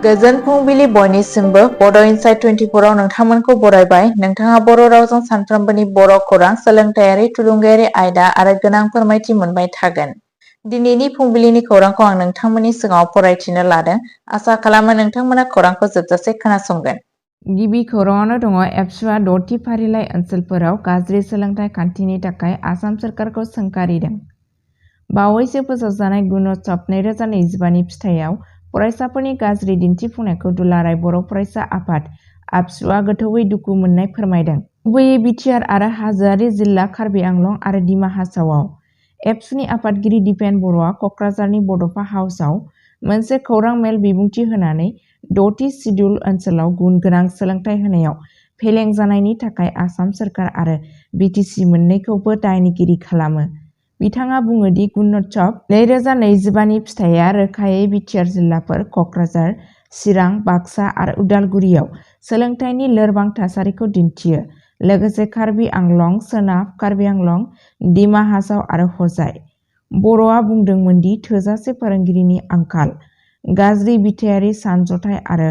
गोजोन फुंबिलि बयनिसिमबो बड' इनसाइट 24 आव नोंथांमोनखौ बरायबाय। नोंथाङा बर' रावजों सानफ्रोमबोनि बर' खौरां, सोलोंथायारि, थुलुंगायारि आयदा आरो गोनां फोरमायथि मोनबाय थागोन। दिनैनि फुंबिलिनि खौरांखौ आं नोंथांमोननि सिगाङाव फरायथिनो लादों। आसा खालामो नोंथांमोना खौरांखौ जोबजासे खोनासंगोन। गिबि खौराङावनो दङ एबसुआ 6थि फारिलाइ ओनसोलफोराव गाज्रि सोलोंथाइ खान्थिनि थाखाय आसाम सोरखारखौ सोंखारिदों। बावैसो फोसावजानाय गुणोत्सव 2025 नि फिथाइयाव फरायसाफोरनि गाज्रि दिन्थिफुंनायखौ दुलाराय बर' फरायसा आफाद ABSUआ गोथौयै दुखु मोननाय फोरमायदों। गुबैयै बिटिआर आरो हाजोआरि जिल्ला कार्बि आंलं आरो दिमा हासावआव। एबसुनि आफादगिरि दिपेन बर'आ कक्राझारनि बड'फा हाउसआव मोनसे खौरां मेल बिबुंथि होनानै 6थि सिडिउल ओनसोलाव गुन गोनां सोलोंथाइ होनायाव फेलें जानायनि थाखाय आसाम सोरखार आरो बिटिसि मोन्नैखौबो दायनिगिरि खालामो। बिथाङा बुङो दि गुणोत्सव 2025 नि फिथाइया रोखायै बिटिआर जिल्लाफोर कक्राझार, चिरां, बाक्सा आरो उदालगुरियाव सोलोंथाइनि लोरबां थासारिखौ दिन्थियो, लोगोसे कार्बि आंलं, सोनाब कार्बि आंलं, दिमा हासाव आरो हजाय। बर'आ बुंदोंमोन दि थोजासे फोरोंगिरिनि आंखाल, गाज्रि बिथायारि सानज'थाय आरो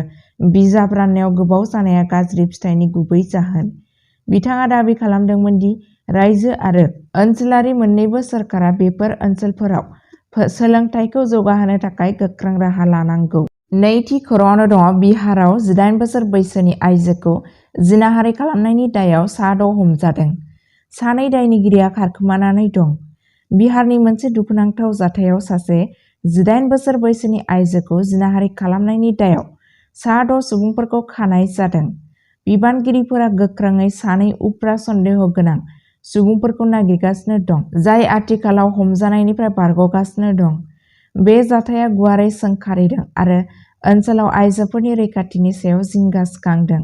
बिजाब राननायाव गोबाव जानाया गाज्रि फिथाइनि गुबै जाहोन। बिथाङा दाबि खालामदोंमोन दि रायजो आरो ओनसोलारि मोन्नैबो सोरखारा बेफोर ओनसोलफोराव सोलोंथाइखौ जौगाहोनो थाखाय गोख्रों राहा लानांगौ। नैथि खौराङावनो दङ बिहाराव 18 बोसोर बैसोनि आइजोखौ जिनाहारि खालामनायनि दायआव सा 6 हमजादों। 2 दायनिगिरिया खारखोमानानै दं। बिहारनि मोनसे दुखुनांथाव जाथायाव सासे 18 बोसोर बैसोनि आइजोखौ जिनाहारि खालामनायनि दायआव सा 6 सुबुंफोरखौ खानाय जादों। बिबानगिरिफोरा गोख्रोङै 2 उफ्रा सन्देह गोनां सुबुंफोरखौ नागिरगासिनो दं, जाय आथिखालाव हमजानायनिफ्राय बारग'गासिनो दं। बे जाथाया गुवारै सोंखारिदों आरो ओनसोलाव आइजोफोरनि रैखाथिनि सायाव जिंगा सिखांदों।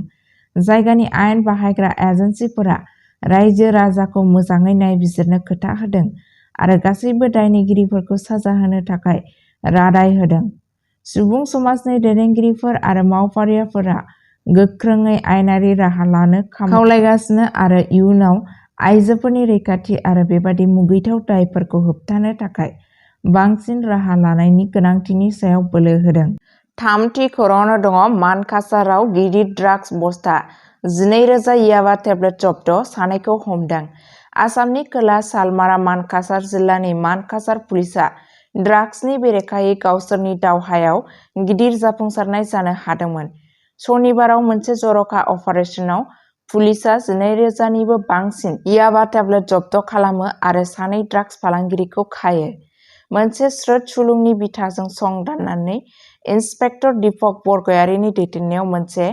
जायगानि आयेन बाहायग्रा एजेन्सिफोरा रायजो राजाखौ मोजाङै नायबिजिरनो खोथा होदों आरो गासैबो दायनिगिरिफोरखौ साजा होनो थाखाय रादाय होदों। सुबुं समाजनि दैदेनगिरिफोर आरो मावफारियाफोरा गोख्रोङै आयेनारि राहा लानो खावलायगासिनो आरो इयुनाव आइजोफोरनि रैखाथि आरो बेबादि मुगैथाव दायफोरखौ होबथानो थाखाय बांसिन राहा लानायनि गोनांथिनि सायाव बोलो होदों। थामथि खौराङावनो दङ मानकासाराव गिदिर ड्राग्स बस्ता, 12,000 याबा टेब्लेट जब्द, 2खौ हमदों। आसामनि खोला सालमारा मानकासार जिल्लानि मानकासार पुलिसआ ड्राग्सनि बेरेखायै गावसोरनि दावहायाव गिदिर जाफुंसारनाय जानो हादोंमोन। सनिबाराव मोनसे जर'खा अपारेसनाव पुलिसआ 12,000 निबो बांसिन याबा टेब्लेट जब्द खालामो आरो 2 ड्राग्स फालांगिरिखौ खायो। मोनसे स्रोद सुलुंनि बिथाजों सं दाननानै इन्सपेक्टर दीपक बरगयारीनि दैदेननायाव मोनसे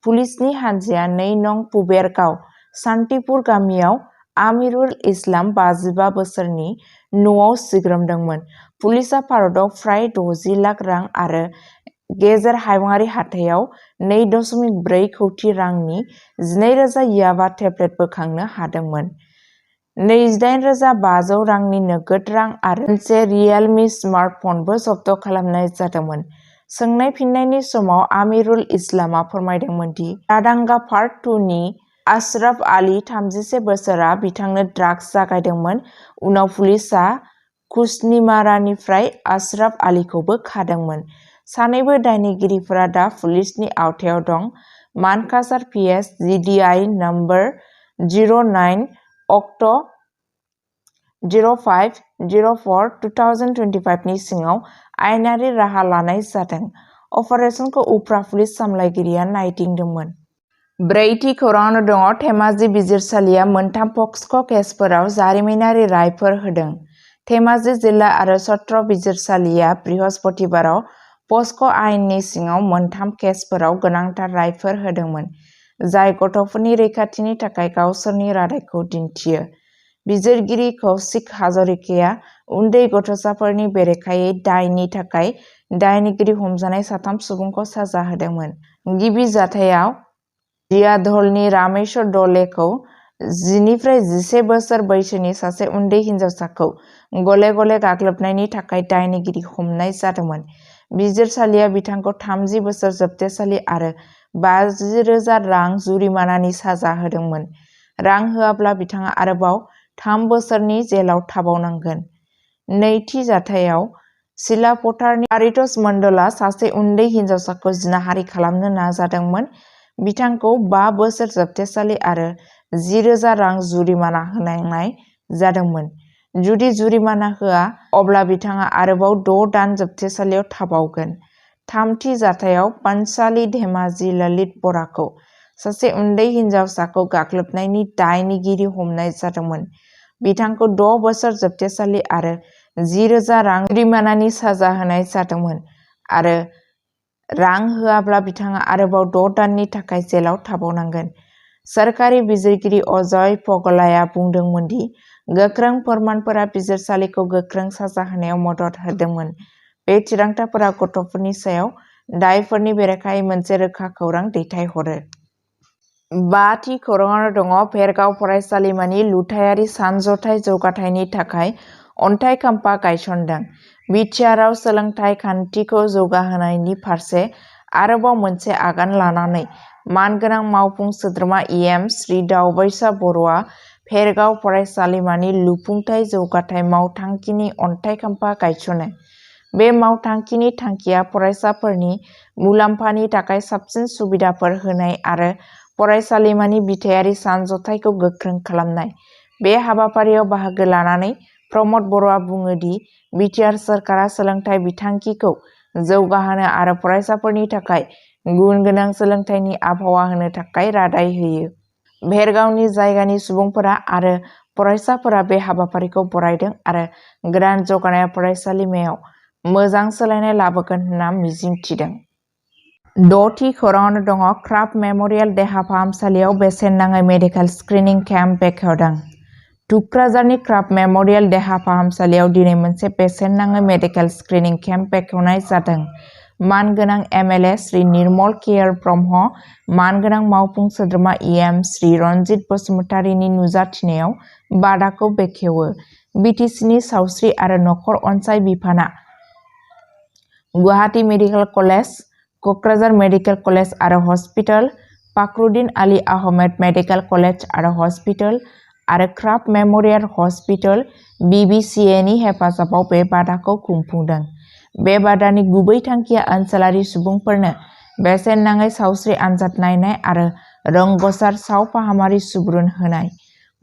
पुलिसनि हानजाया 2 नं पुबेरगाव सान्तिपुर गामियाव आमिरुल इस्लाम 55 बोसोरनि न'आव सिग्रोमदोंमोन। पुलिसआ भारतआव फ्राय 60 लाख रां आरो गेजेर हायुंआरि हाथायाव 2.4 कौटि रांनि 12,000 याबा टेब्लेट बोखांनो हादोंमोन। 28,500 रांनि नोगोद रां आरो मोनसे रियेलमि स्मार्टफनबो जब्द खालामनाय जादोंमोन। सोंनाय फिननायनि समाव आमिरुल इस्लामआ फोरमायदोंमोन दि रादांगा पार्ट 2 नि आशराफ आली 31 बोसोरआ बिथांनो ड्राग्स जागायदोंमोन। उनाव पुलिसआ कुशनिमारानिफ्राय आशराफ आलीखौबो खादोंमोन। सानैबो दायनिगिरिफोरा दा पुलिसनि आवथायाव दं। मानकासार पिएस जिडिआइ नम्बर 09 अक्ट 05/04/2025 नि सिङाव आयेनारि राहा लानाय जादों। अपारेसनखौ उफ्रा पुलिस सामलायगिरिया नायदिंदोंमोन। ब्रैथि खौराङावनो दङ धेमाजि बिजिरसालिया मोनथाम पक्सक' केसफोराव जारिमिनारि रायफोर होदों। धेमाजि जिल्ला आरो सत्र बिजिरसालिया बृहस्पतिबाराव पक्सक' आयेननि सिङाव मोनथाम केसफोराव गोनांथार रायफोर होदोंमोन, जाय गथ'फोरनि रैखाथिनि थाखाय गावसोरनि रादायखौ दिन्थियो। बिजिरगिरि कौशिक हाजरिकाया उन्दै गथ'साफोरनि बेरेखायै दायनि थाखाय दायनिगिरि हमजानाय 3 सुबुंखौ साजा होदोंमोन। गिबि जाथायाव जियाधलनि रामेश्वर डलेखौ 10 निफ्राय 11 बोसोर बैसोनि सासे उन्दै हिनजावसाखौ गले गले गाग्लोबनायनि थाखाय दायनिगिरि हमनाय जादोंमोन। बिजिरसालिया बिथांखौ 30 बोसोर जोबथेसालि आरो 50,000 रां जुरिमानानि साजा होदोंमोन। रां होआब्ला बिथाङा आरोबाव 3 बोसोरनि जेलाव थाबावनांगोन। नैथि जाथायाव सिला पटारनि आरितस मण्डलआ सासे उन्दै हिनजावसाखौ जिनाहारि खालामनो नाजादोंमोन। बिथांखौ 5 बोसोर जोबथेसालि आरो 10,000 रां जुरिमाना होनांनाय जादोंमोन। जुदि जुरिमाना होआ अब्ला बिथाङा आरोबाव 6 दान जोबथेसालियाव थाबावगोन। थामथि जाथायाव पानसाली धेमाजि ललित बराखौ सासे उन्दै हिनजावसाखौ गाग्लोबनायनि दायनिगिरि हमनाय जादोंमोन। बिथांखौ 6 बोसोर जोबथेसालि आरो 10,000 रां जुरिमानानि साजा होनाय जादोंमोन आरो रां होआब्ला बिथाङा आरोबाव 6 दाननि थाखाय जेलाव थाबावनांगोन। सोरखारि बिजिरगिरि अजय पगलाया बुंदोंमोन दि गोख्रों फोरमानफोरा बिजिरसालिखौ गोख्रों साजा होनायाव मदद होदोंमोन। बे थिरांथाफोरा गथ'फोरनि सायाव दायफोरनि बेरेखायै मोनसे रोखा खौरां दैथायहरो। 5 थि खौराङाव दङ भेरगाव फरायसालिमानि लुथायारि सानज'थाय जौगाथायनि थाखाय अन्थाइ खाम्फा गायसनदों। बिटिआरआव सोलोंथाइ खान्थिखौ जौगाहोनायनि फारसे आरोबाव मोनसे आगान लानानै मानगोनां मावफुं सोद्रोमा इएम श्री दावबायसा बर'आ भेरगाव फरायसालिमानि लुफुंथाइ जौगाथाय मावथांखिनि अन्थाइ खाम्फा गायसनो। बे मावथांखिनि थांखिया फरायसाफोरनि मुलाम्फानि थाखाय साबसिन सुबिदाफोर होनाय आरो फरायसालिमानि बिथायारि सानज'थायखौ गोख्रों खालामनाय। बे हाबाफारियाव बाहागो लानानै प्रमद बर'आ बुङो दि बिटिआर सोरखारा सोलोंथाइ बिथांखिखौ जौगाहोनो आरो फरायसाफोरनि थाखाय गुनगोनां सोलोंथाइनि आबहावा होनो थाखाय रादाय होयो। भेरगावनि जायगानि सुबुंफोरा आरो फरायसाफोरा बे हाबाफारिखौ बरायदों आरो गोदान जौगानाय फरायसालिमायाव मोजां सोलायनाय लाबोगोन होनना मिजिंथिदों। 6 थि खौराङाव दङ क्राफ्ट मेम'रियेल देहा फाहामसालियाव बेसेन नाङै मेडिकेल स्क्रिनिं केम्प बेखेवदों। थुक्राझारनि क्राफ्ट मेम'रियेल देहा फाहामसालियाव दिनै मोनसे बेसेन नाङै मेडिकेल स्क्रिनिं केम्प बेखेवनाय जादों। मानगोनां एमएलए श्री निर्मल केयर ब्रह्म, मानगोनां मावफुं सोद्रोमा इएम श्री रन्जित बसुमतारीनि नुजाथिनायाव बादाखौ बेखेवो। बिटिसिनि सावस्रि आरो नखर अनसाय बिफाना Guwahati medical college, Kokrajhar medical college आरो hospital, Fakhruddin Ali Ahmed medical college आरो हस्पिटाल आरो क्राफ्ट मेम'रियेल हस्पिटाल (बिबिसिएनि हेफाजाबाव बे बादाखौ खुंफुंदों। बे बादानि गुबै थांखिया ओनसोलारि सुबुंफोरनो बेसेन नाङै सावस्रि आनजाद नायनाय आरो रोंग'सार सावफाहामारि सुबुरुन होनाय।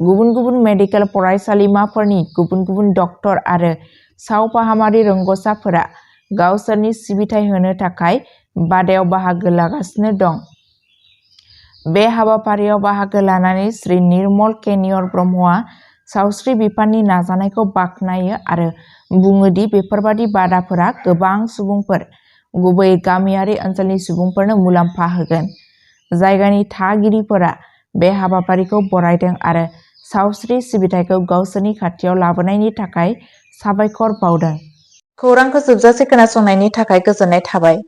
गुबुन गुबुन मेडिकेल फरायसालिमाफोरनि गुबुन गुबुन डक्टर आरो सावफाहामारि रोंग'साफोरा गावसोरनि सिबिथाय होनो थाखाय बादायाव बाहागो लागासिनो दं। बे हाबाफारियाव बाहागो लानानै श्री निर्मल केनियर ब्रह्मआ सावस्रि बिफाननि नाजानायखौ बाख्नायो आरो बुङो दि बेफोरबादि बादाफोरा गोबां सुबुंफोर, गुबैयै गामियारि ओनसोलनि सुबुंफोरनो मुलाम्फा होगोन। जायगानि थागिरिफोरा बे हाबाफारिखौ बरायदों आरो सावस्रि सिबिथायखौ गावसोरनि खाथियाव लाबोनायनि थाखाय साबायखर बावदों। खौरांखौ जोबजासे खोनासंनायनि थाखाय गोजोननाय थाबाय।